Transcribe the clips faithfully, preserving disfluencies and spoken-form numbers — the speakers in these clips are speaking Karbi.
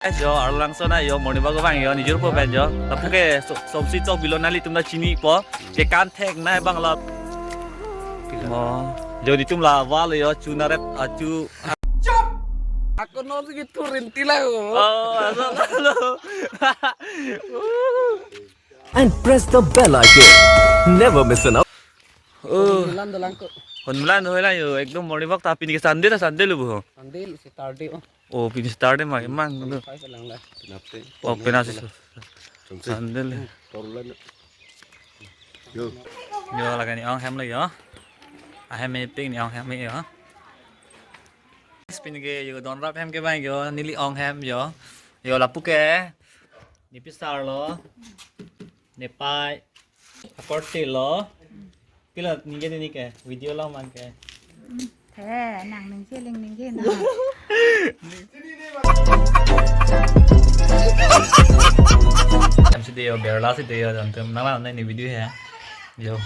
Guys, yo, arlangso na yo, morning walk abang yo, nijor po pen yo. Lapu ke so, somsi tok bilo nanglitum ta chinipo. Ke kan thek na bang la. Mo, yo nelitum la wall yo, chu na rep, achu. Ako non sige turin tila ko. Oh, aso, aso. And press the bell icon. Never miss an up. Oh, Milan dolang ko. hon milan hoy la yo, ekdom morning walk ta pini ke Sunday ta Sunday lo bo. Sunday, Saturday oh. Oh, pini Saturday ma emang lo. Five lang la. Oh, penasi Sunday le. Yo, laga ni ong hem lo yo. Ahem me ping ni ong hem me yo. Pini ke yo don rap hem ke bang yo, neli ong hem yo. Yo lapu ke. Ni pisar lo. Nepai. Akorte lo. Pila ningje ni ke video lo man ke. He, nang ningje ling ningje na. Em si de yo berla si de yo dan tem nang la ni video he. Yo.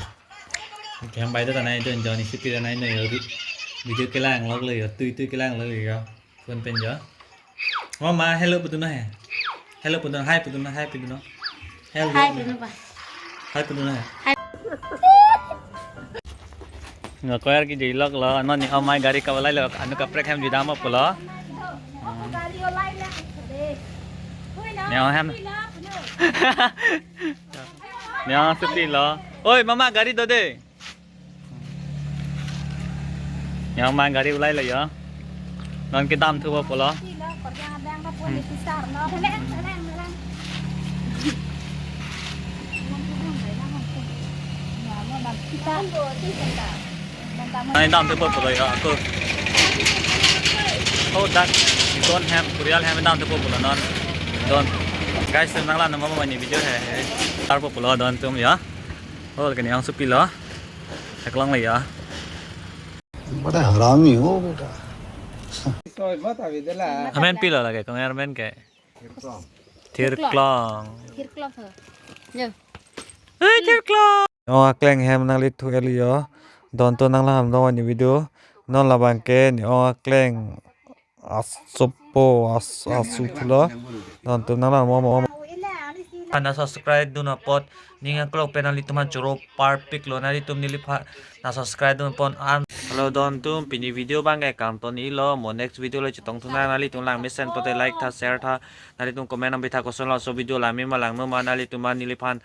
Kem bai ta nai don jo ni si pila nai no yo. Video kelang lok le yo. Tui tui kelang lok le yo. Phone pen jo. Mama, hello putu na he. Hello putu na, hi putu na, hi putu na. Hello. Hai, Beno ba. Hi putu na he. Nga koyar ki jilok lo, non ni amai gari ka walai lo, anu kaprek hem judama pulo. Gari olai na. Ni ong hem. Ni ong sepi lo. Oi, mama gari do de. Yang main gari ulai lo yo. Non kedam thu pulo. Nai dam thu pulo yo aku. Oh dak. Don hem, kurial hem dam thu pulo non. Don. Guys, nang la nama mani video he. Tar pulo don tum ya. Oh, kani ang sepi lo. Theklong le ya. बड़ा हरामी हो बेटा। Amen pilo lagi kong amen ke. Thirklong. Thirklong ho. Yo. Hei thirklong. Oh, akleng hem nangli thu eli yo. Don to nang laham do ni video. Non labang ke ni oh akleng asopo as asu thulo. Don to nang laham mo mo. Ana subscribe dun apot ning aklok pen nanglitum han choro parpik lo nanglitum neliphan na subscribe dun pon an. Hello don tum pini video bang ke kangton ilo mo next video lo chetong thuna nanglitum lang mesen pote like tha share tha nanglitum comment nang bitha koson lo so video lami ma lang no ma nanglitum an neliphan